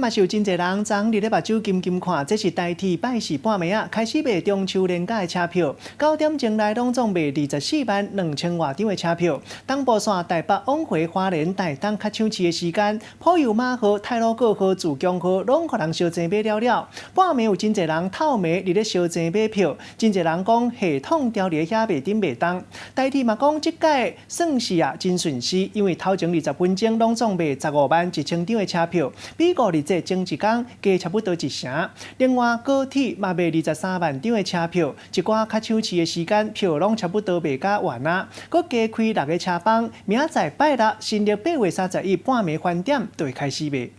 嘛是有真濟人昨昏佇咧目睭金金看，這是台鐵拜四半暝仔開始賣中秋連假的車票，9點鐘內攏總賣24萬2千外張的車票。東部線台北往回花蓮台東較搶市的時間，普悠瑪號、太魯閣號、自強號攏予人相爭買了了。半暝有真濟人透暝佇咧相爭買票，真濟人講系統牢佇咧遐袂振袂動。台鐵嘛講，這擺算是啊真順時，因為頭前20分鐘攏總賣15萬1千張的車票，比五日節前一工加差不多一成。另外，高鐵嘛賣23萬張的車票，一寡較搶市的時間，票攏差不多賣甲完啊。閣加開六个車班，明仔載拜六新曆8月31半暝翻點就會開始賣。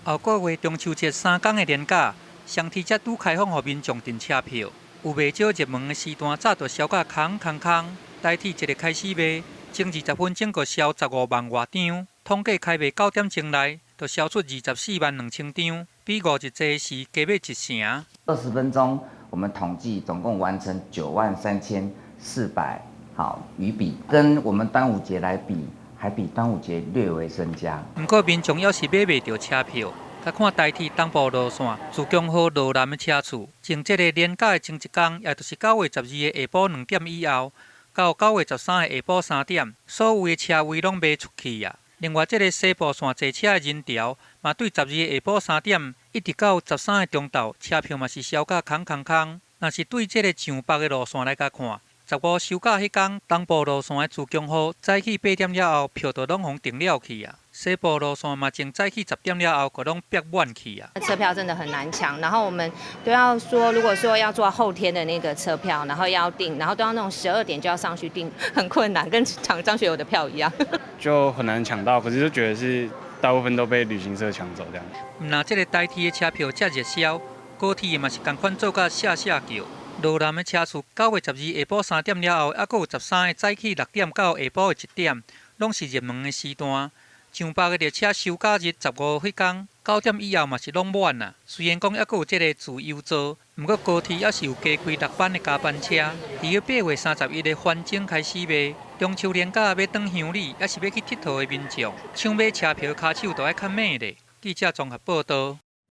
後個月中秋節3工的連假，雙鐵才拄開放予民眾訂車票，有袂少熱門的時段早就銷甲空空空。台鐵一个開始賣，前20分鐘就銷15萬外張，統計開賣9點鐘內就銷出24萬2千張，比五日節時加買一成。 20分鐘，我們統計總共完成93,400好餘筆，跟我們端午節來比，還比端午節略微增加。毋過民眾猶是買袂著車票，共看台鐵東部路線自強號羅南的車次，從這个連假的前一工，也就是9月12的下晡2點以後，到9月13的下晡3點，所有的車位攏賣出去啊。另外，這个西部線坐車的人潮，嘛對12的下晡3點一直到13的中晝，車票嘛是銷甲空空空。若是對這个上北的路線來共看，15收假彼工，東部路線的自強號早起8點了後，票就攏予訂了去啊。西部路線嘛，從早起10點了後，就攏逼滿去啊。車票真的很難搶，然後我們都要說，如果說要坐後天的那個車票，然後要訂，然後都要那種12點就要上去訂，很困難，跟搶張學友的票一樣。就很難搶到，可是就覺得是大部分都被旅行社搶走這樣。毋但這个台鐵的車票遮熱銷，高鐵嘛是仝款做甲嚇嚇叫。羅南的車次9月12下晡3點了後，猶閣有13的早起6點到下晡的1點，攏是熱門的時段。上北的列車收假日15彼工9點以後嘛是攏滿啊。雖然講猶閣有這个自由座，毋過高鐵猶是有加開六班的加班車。佇个8月31的翻鐘開始賣，中秋連假欲轉鄉里，抑是欲去𨑨迌的民眾，搶買車票跤手都愛較猛咧。記者綜合報導。